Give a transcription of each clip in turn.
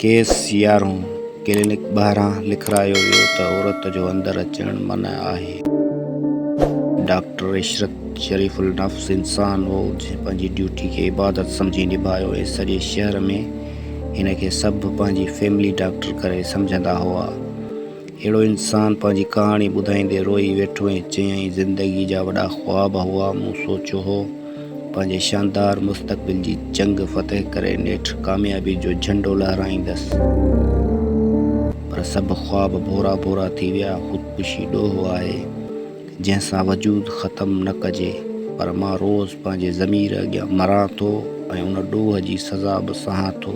Case يارهون، clinic ٻاهران لکرايو ويو ته عورت جو اندر اچڻ منع آهي. ڊاڪٽر عشرت شريف النفس انسان هو، جنهن پنهنجي ڊيوٽي کي عبادت سمجهي نڀايو ۽ سڄي شهر ۾ هن کي سڀ پنهنجي فيملي ڊاڪٽر ڪري سمجهندا هئا. اهڙو انسان پنهنجي ڪهاڻي ٻڌائيندي روئي ويٺو ۽ چيائين زندگي جا وڏا خواب هئا، مون سوچيو هو پنهنجي شاندار مستقبل جي جنگ فتح ڪري نيٺ ڪاميابي جو جهنڊو لهرائيندس. پر سڀ خواب ڀورا ڀورا ٿي ويا، خودڪشي ڏوهه آهي. جنهن سان وجود ختم نه ڪجي، پر مان روز پنهنجي ضمير اڳيان مران ٿو ۽ ان ڏوهه جي سزا به سهان ٿو،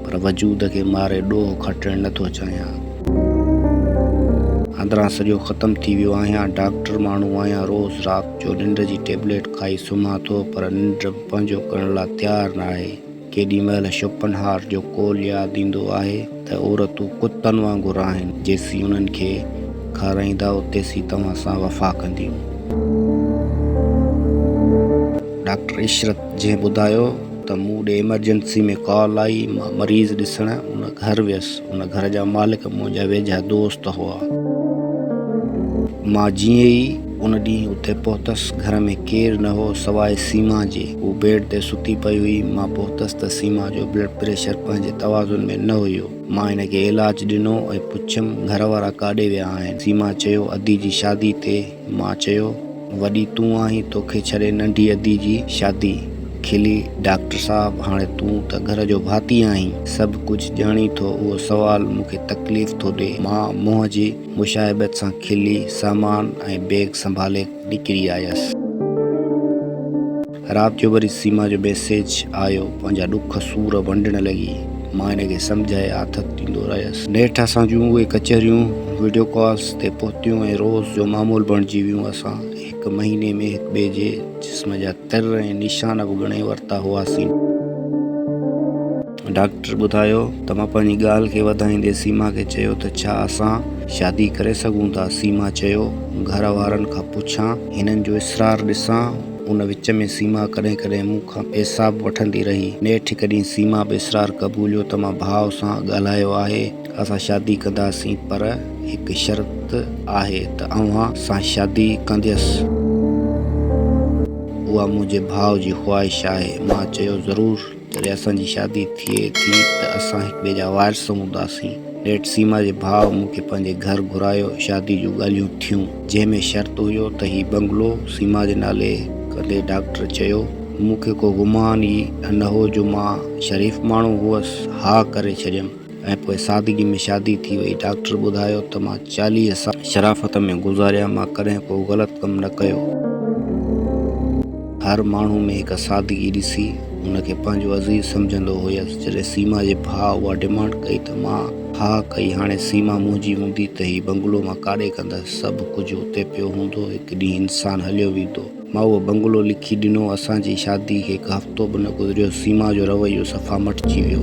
پر وجود کي ماري ڏوهه کٽڻ نه ٿو چاهيان. اندران سڄو ختم ٿي ويو آهيان، ڊاڪٽر ماڻهو آهيان، روز رات جو ننڊ جي ٽيبليٽ کائي سمهان ٿو، پر ننڊ به پنهنجو ڪرڻ لاء تيار ناهي. ڪيڏي مهل شوپنهار جو قول ياد ايندو آهي ته عورتون ڪتن وانگر آهن، جيسين انهن کي کارائيندائو تيسين توهان سان وفا ڪنديون. ڊاڪٽر عشرت جنهن ٻڌايو ته مون ڏي ايمرجنسي ۾ ڪال آئي، مان مريض ڏسڻ ان گهر ويس، ان گهر جا مالڪ منهنجا ويجها دوست هئا. مان جيئن ئي ان ڏينهن اتي پهتس، گهر ۾ ڪير نه هو سواء سيما جي. هوء بيڊ تي ستي پئي هئي. مان پهتس ته سيما جو بلڊ پريشر پنهنجي توازن ۾ نه هيو. مان هن کي علاج ڏنو ۽ پڇيم، گهر وارا ڪاڏي ويا آهن؟ سيما چيو، ادي جي شادي تي. مان چيو، وڏي تون آهين، توکي ڇڏي ننڍي ادي جي شادي. کلي، ڊاڪٽر صاحب، هاڻي تون ته گهر جو ڀاتي آهين، سڀ ڪجهه ڄاڻين ٿو، اهو سوال مون کي تڪليف ٿو ڏئي. مان منهن جي مشاهبت سان کلي، سامان ۽ بيگ سنڀالي نڪري آيس. رات جو وري سيما جو ميسيج آيو، پنهنجا ڏک سور ونڊڻ لڳي. مان هن کي سمجهائي آٿت ڏيندو رهيس. نيٺ اسان جون اهي ڪچهريون وڊيو ڪالز تي پهتيون ۽ روز جو معمول بڻجي ويون. اسان هڪ مهيني ۾ هڪ ٻئي جي جسم جا تر ۽ نشان به ڳڻي ورتا هئاسين. ڊاڪٽر ٻڌايو ته مان پنهنجي ڳالهه کي وڌائيندي سيما کي چيو ته ڇا اسان شادي ڪري سگهون ٿا؟ سيما چيو، گهر وارن کان پڇان، هنن جو اصرار ڏسان. ان وچ ۾ سيما ڪڏهن ڪڏهن مون کان پئسا به وٺندي رهي. نيٺ هڪ ڏينهن سيما به اصرار قبوليو ته مان ڀاء سان ڳالهايو آهي، اسان شادي ڪنداسين پر هڪ شرط آهي ته اوهان سان شادي ڪنديس. اها منهنجي ڀاء جي خواهش آهي. مان چيو ضرور. جڏهن اسان جي شادي ٿئي ٿي ته اسان هڪ ٻئي جا وارث هونداسين. نيٺ سيما جي ڀاء مون کي پنهنجي گهر گهرايو. شادي جون ڳالهيون ٿيون. جنهن ۾ شرط هيو ته هي بنگلو سيما جي نالي ڪندي ڊاڪٽر چيو، مون کي ڪو گمان ئي نه هو جو مان شريف ماڻهو هئس، ها ڪري ڇڏيم. ۽ پوء سادگي ۾ شادي ٿي وئي. ڊاڪٽر ٻڌايو ته مان 40 سال شرافت ۾ گذاريا، مان ڪڏهن ڪو غلط ڪم نه ڪيو. هر ماڻهو ۾ هڪ سادگي ڏسي ان کي پنهنجو عزيز سمجهندو هيس. جڏهن سيما جي ڀاء اها ڊمانڊ ڪئي ته مان ها ڪئي. هاڻي سيما منهنجي هوندي ته هي بنگلو مان ڪاڏي ڪندس؟ سڀ ڪجهه اتي پيو هوندو. هڪ ڏينهن انسان هليو ويندو. مان اهو بنگلو لکي ڏنو. اسان جي شادي کي هڪ هفتو به نه گذريو، سيما جو رويو صفا مٽجي ويو.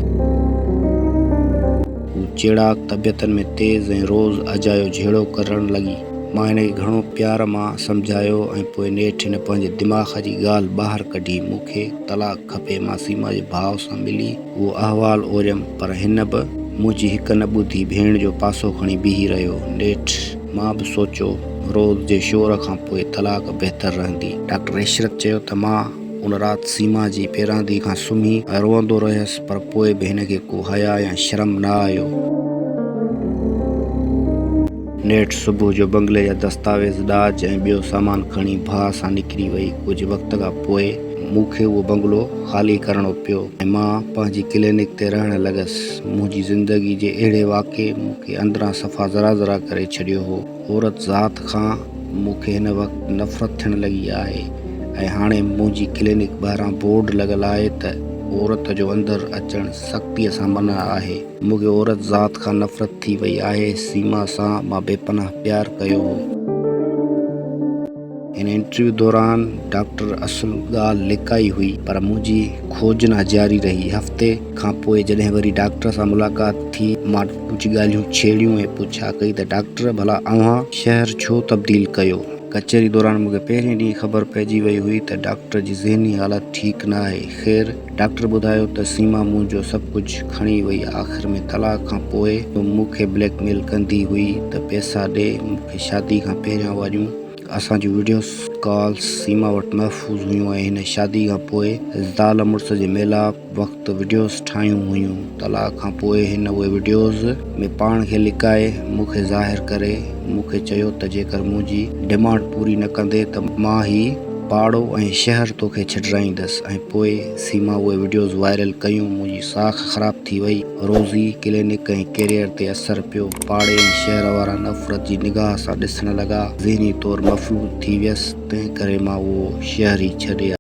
هوء چيڙاڪ، طبيعتن ۾ تيز ۽ روز اجايو جهيڙو ڪرڻ لڳي. مان هن کي گهڻو پيار مان سمجهايو ۽ پوء نيٺ هن پنهنجي دماغ جي ڳالهه ٻاهر ڪڍي. مون کي طلاق کپي. مان سيما جي ڀاء سان ملي اهو احوال اوريم، پر هن به منهنجي هڪ نه ٻڌي، ڀيڻ جو پاسو کڻي بيهي رهيو. نيٺ مان به سوچيو، روز جي شور کان پوء طلاق بهتر رهندي. ڊاڪٽر عشرت چيو ته مان ان رات سيما جي پيراندي کان سمهي روئندو رهيس، پر پوء به هن کي ڪو حياء يا شرم نه آيو. نيٺ صبح جو بنگلي جا دستاويز، ڏاج ۽ ٻيو سامان کڻي ڀاء سان نڪري وئي. ڪجهه وقت کان پوء مون کي اهو بنگلو خالي ڪرڻو پيو ۽ مان پنهنجي ڪلينڪ تي رهڻ لڳس. منهنجي زندگي جي اهڙي واقعي مون کي اندران صفا ذرا ذرا ڪري ڇڏيو هو. عورت ذات کان مون کي هن وقت نفرت ٿيڻ لڳي آهي ۽ هاڻي منهنجي ڪلينڪ ٻاهران بورڊ لڳل آهي ته عورت جو اندر اچڻ سختيء سان منع آهي. مون کي عورت ذات کان نفرت ٿي وئي آهي. سيما سان مان بي پناهه پيار ڪيو هو. هن انٽرويو دوران ڊاڪٽر اصل ڳالهه لڪائي هئي پر منهنجي کوجنا جاري رهي. هفتي کان پوء جڏهن وري ڊاڪٽر سان ملاقات ٿي، مان ڪجهه ڳالهيون ڇيڙيون ۽ پڇا ڪئي ته ڊاڪٽر ڀلا اوهان شهر ڇو تبديل ڪيو؟ ڪچهري دوران مون کي پهرين ڏينهن خبر پئجي وئي هئي ته ڊاڪٽر جي ذهني حالت ٺيڪ نه آهي. خير ڊاڪٽر ٻڌايو ته سيما منهنجو سڀ ڪجهه کڻي وئي آخر ۾ طلاق کان پوء به مون کي بليڪ ميل ڪندي هئي ته پئسا ڏي مون کي شادي کان پهريان واريون اسان جون وڊيو ڪالز سيما وٽ محفوظ هيون ۽ هن شادي کان پوء زال مڙس جي ميلاپ وقت وڊيوز ٺاهيون هيون. طلاق کان پوء هن اهي وڊيوز ۾ پاڻ کي لڪائي مون کي ظاهر ڪري مون کي چيو ته جيڪر منهنجي ڊمانڊ پوري نه ڪندي ته مان هي پاڙو ۽ شهر توکي ڇڏرائيندس ۽ پوء سيما اهي وڊيوز وائرل ڪيون منهنجي ساک خراب ٿي وئي روزي، ڪلينڪ ۽ ڪيريئر تي اثر پيو پاڙي ۽ شهر وارا نفرت جي نگاهه سان ڏسڻ لڳا ذهني طور مفلوج ٿي ويس تنهن ڪري مان اهو شهر ئي ڇڏي.